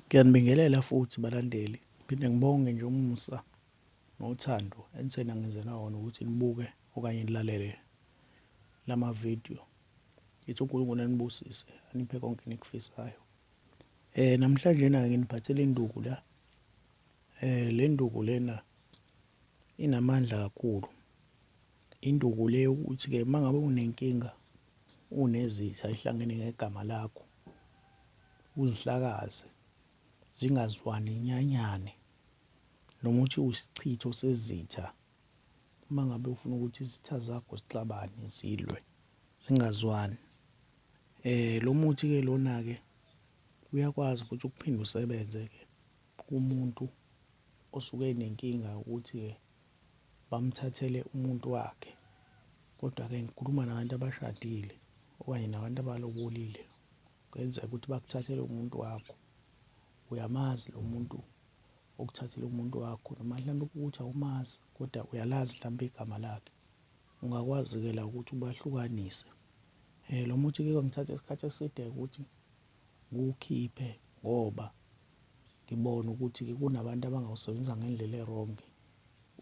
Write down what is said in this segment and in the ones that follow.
Ngiyanibingelela futhi balandeli, phinde ngibonge nje umusa nothando enithena ngenzela wona ukuthi nibuke okanye nilalele lama video. Ngithi uNkulunkulu anibusise, aniphe konke enikufisayo. Namhlanje na nginiphathele induku la. Le nduku lena inamandla kakhulu. Induku le yokuthi-ke uma ngabe unenkinga unezitha ehlangene ngegama lakho uzihlakaze zingazwani nyanyane noma uthi usichitho sezitha uma ngabe ufuna ukuthi izitha zakho zixabane zilwe zingazwani. Lo muthi-ke lona-ke uyakwazi futhi ukuphinde usebenze-ke kumuntu osuke enenkinga yokuthi-ke bamthathele umuntu wakhe. Kodwa-ke ngikhuluma nabantu abashadile okanye nabantu abalobolile. Kuyenzeka ukuthi bakuthathele umuntu wakho. Uyamazi lo muntu okuthathele umuntu wakho noma mhlawumbe ukuthi awumazi kodwa uyalazi mhlawumbe igama lakhe. Ungakwazi-ke la ukuthi ubahlukanise. Lo muthi-ke kwangithatha isikhathi eside ukuthi ngiwukhiphe ngoba ngibona ukuthi-ke kunabantu abangawusebenzisa ngendlela e-wrong.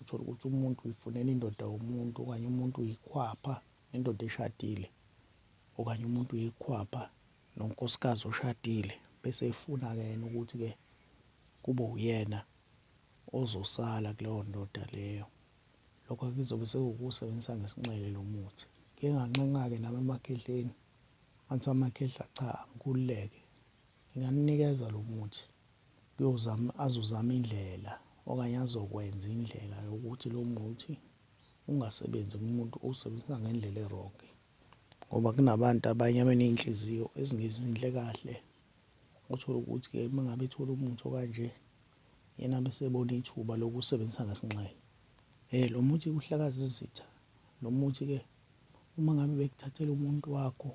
Uthole ukuthi umuntu uyifunela indoda yomuntu okanye umuntu uyikhwapha nendoda eshadile okanye umuntu uyikhwapha nonkosikazi oshadile bese efuna-ke yena ukuthi-ke kube uyena ozosala kuleyo ndoda leyo. Lokho kuzobe sekuwukusebenzisa ngesinxele lo muthi. Ngike nganxenxa-ke nami emakhehleni, ngathi amakhehla cha angikhululeke, nginganinikeza lo muthi. Kuyozama azozama indlela okanye azokwenza indlela yokuthi lo muthi ungasebenzi kumuntu owusebenzisa ngendlela e-wrong. Ngoba kunabantu abanye abaney'nhliziyo ezingezinhle kahle, uthole ukuthi-ke uma ngabe ethola umuthi okanje yena bese ebona ithuba lokuwusebenzisa ngesinxele. Lo muthi uhlakaza izitha, lo muthi-ke uma ngabe bekuthathela umuntu wakho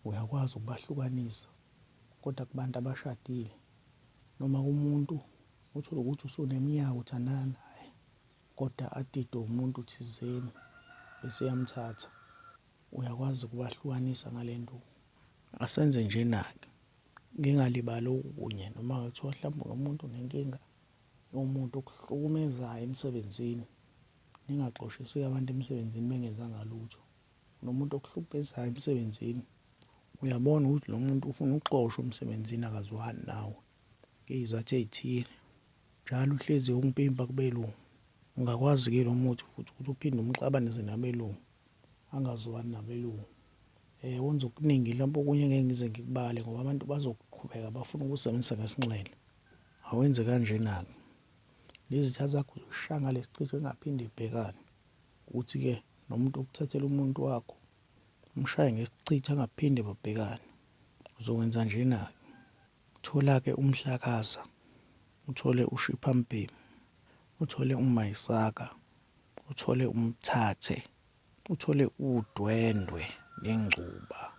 uyakwazi ukubahlukanisa kodwa kubantu abashadile noma kumuntu uthole ukuthi usuneminyaka uthandana naye kodwa adidwe umuntu thizeni bese eyamthatha. Uyakwazi ukubahlukanisa ngale nduku. Asenze njena-ke, ngingalibali okunye noma kuthiwa mhlawumbe unomuntu unenkinga yomuntu okuhlukumezayo emsebenzini, ningaxoshisi-ke abantu emsebenzini bengenzanga lutho. Unomuntu okuhlukumezayo emsebenzini, uyabona ukuthi lo muntu ufuna ukuxoshwa emsebenzini akazwani nawe ngey'zathu ey'thile. Njalo uhlezi umpimpa kubelungu. Ungakwazi-ke lo muthi futhi ukuthi uphinde umxabanise nabelungu, angazwani nabelungu. Wenza okuningi mhlawumpe okunye ngeke ngize ngikubale ngoba abantu bazoqhubeka bafuna ukusebenzisa ngesinxele. Awenze kanjena-ke. Lezi zitha zakho uzoyishaya ngalesichitho ingaphinde ibhekane. Ukuthi-ke nomuntu okuthathela umuntu wakho umshaye ngesichitho angaphinde babhekane. Uzokwenza njena-ke. Thola-ke umhlakaza, uthole ushipha mbhemu, uthole umayisaka, uthole umthathe, uthole udwendwe nengcuba,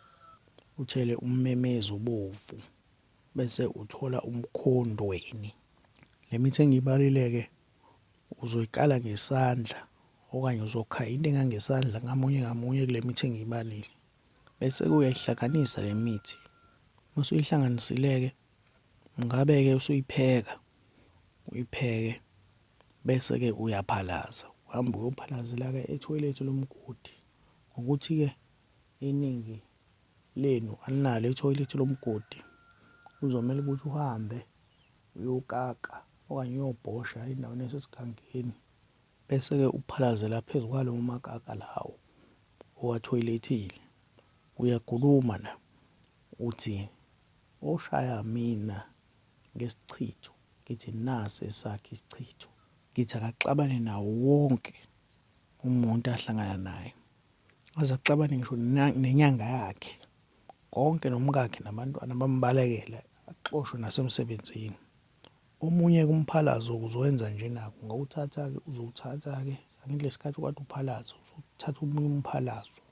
uthele ummemezi obovu bese uthola umkhondweni. Le mithi engiyibalile-ke uzoyikala ngesandla okanye uzokha into engangesandla ngamunye ngamunye kule mithi engiyibalile. Bese-ke uyayihlanganisa le mithi. Uma usuyihlanganisile-ke, ungabe-ke usuyipheka, uyipheke bese-ke uyaphalaza. Uhambe uyophalazela-ke ethoyilethi lomgodi. Ngokuthi-ke iningi lenu alinalo ithoyilethi lomgodi, kuzomele ukuthi uhambe uyokaka okanye uyobhosha endaweni esesigangeni. Bese-ke uphalazela phezu kwalowo makaka lawo owathoyilethile. Uyakhuluma la uthi oshaya mina ngesichitho ngithi nasi esakhe isichitho. Ngithi akaxabane nawo wonke umuntu ahlangana naye. Aze axabane ngisho nenyanga yakhe. Konke nomkakhe nabantwana bambalekele axoshwe nasemsebenzini. Omunye-ke umphalazo uzowenza njena-ke, ungawuthatha-ke, uzowuthatha-ke, angithi lesikhathi ukade uphalaza, usuthatha omunye umphalazo,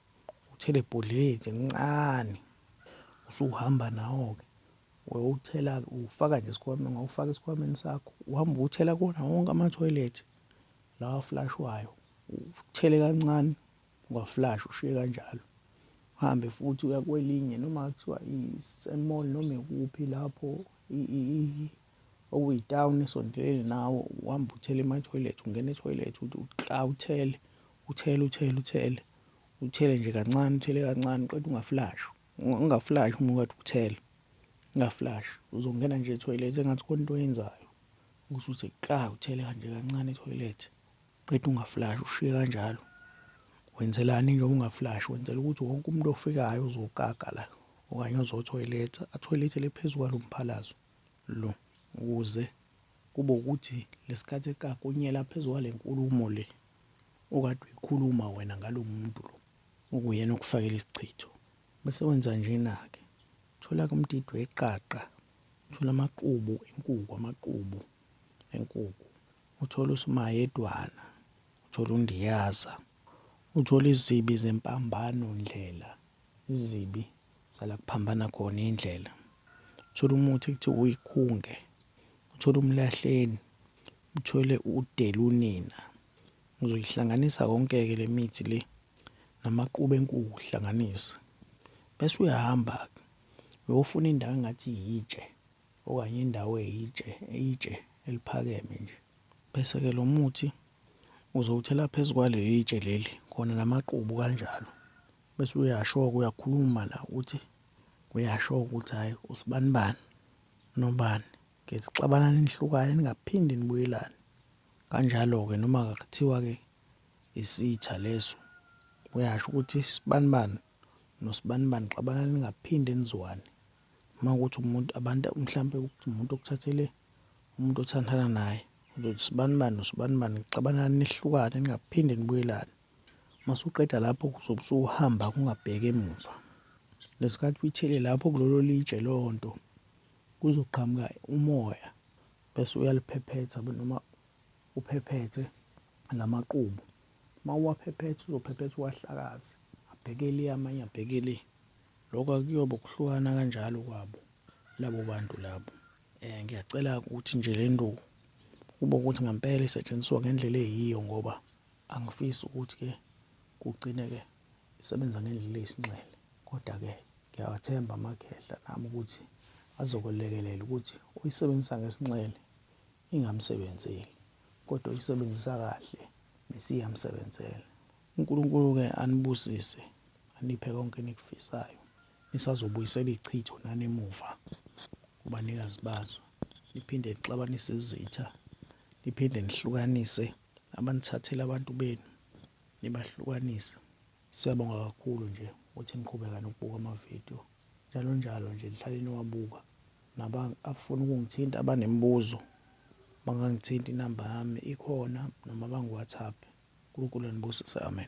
uthele ebhodleleni nje elincane, usuhamba nawo-ke, uyowuthela-ke, uwufaka nje esikhwameni, ungawufaka esikhwameni sakho, uhambe uwuthela kuwona wonke amathoyilethi lawa aflashwayo, uthele kancane, ungaflashi ushiye kanjalo. Uhambe futhi uya kwelinye noma kuthiwa ise-mall noma ikuphi lapho. okuyitawuni esondelene nawe, uhambe uthele emathoyilethi, ungena ethoyilethi uthi kla uthele, uthele uthele uthele, uthele nje kancane, uthele kancane uqede ungaflashi, ungaflashi uma ukade uthela, ungaflashi. Uzongena nje ethoyilethi engathi khona into oyenzayo, usuthi kla uthele kanje kancane ethoyilethi. Qeda ungaflashi ushiye kanjalo. Wenzelani nje ungaflashi? Wenzela ukuthi wonke umuntu ofikayo uzokaka la okanye ozothoyiletha athoyilethele phezu kwalo mphalazo lo ukuze kube ukuthi lesikhathi ekaka unyela phezu kwale nkulumo le okade uyikhuluma wena ngalo muntu lo okuyena okufakela isichitho. Bese wenza njena-ke, uthola-ke umdidi weqaqa, uthola amaqubu enkuku, amaqubu enkuku. Uthole uSimayedwana, uthole uNdiyaza, uthole izibi zempambano ndlela, izibi zala kuphambana khona indlela. Uthole umuthi ekuthiwa uyikhunge, uthole umlahleni, uthole udelunina. Uzoyihlanganisa konke-ke le mithi le namaqubu enkuku uhlanganise. Bese uyahamba-ke uyofuna indawo engathi yitshe okanye indawo eyitshe, itshe eliphakeme nje. Bese-ke lo muthi uzowuthela phezu kwaleli tshe leli khona namaqubu kanjalo. Bese uyasho-ke uyakhuluma la uthi uyasho ukuthi hhayi usibanibani nobani ngithi xabanani nihlukane ningaphinde nibuyelane. Kanjalo-ke noma kuthiwa-ke isitha leso uyasho ukuthi sibanibani nosibanibani xabanani ningaphinde nizwane. Uma kuwukuthi umuntu abantu mhlampe umuntu okuthathele umuntu othandana naye uzothi sibanibani nosibanibani xabanani nihlukane ningaphinde nibuyelane. Masuqeda lapho uzobe usuhamba ungabheki emuva. Lesikhathi uyithele lapho kulolo litshe leyo nto kuzoqhamuka umoya bese uyaliphephetha noma uphephethe lamaqubu. Uma uwaphephetha uzophephetha uwahlakaze abheke le amanye abheke le. Lokho kuyoba ukuhlukana kanjalo kwabo labo bantu labo. Ngiyacela ukuthi nje le nduku kube ukuthi ngempela isetshenziswa ngendlela eyiyo ngoba angifisi ukuthi-ke kugcine-ke isebenza ngendlela eyisinxele. Kodwa-ke ngiyawathemba amakhehla nami ukuthi azokulekelela ukuthi uyisebenzisa ngesinxele ingamsebenzeli kodwa uyisebenzisa kahle bese iyamsebenzela. UNkulunkulu-ke anibusise aniphe konke enikufisayo. Nisazobuyisela ichitho nani emuva kubanikazi bazo. Niphinde nixabanise izitha, niphinde nihlukanise abanithathela abantu benu, nibahlukanise. Siyabonga kakhulu nje ukuthi niqhubeka nokubuka amavidiyo njalo njalo nje nihlale niwabuka. Nabafuna ukungithinta abanemibuzo bangangithinta inamba yami ikhona noma bangi-WhatsApp. UNkulunkulu anibusise, amen.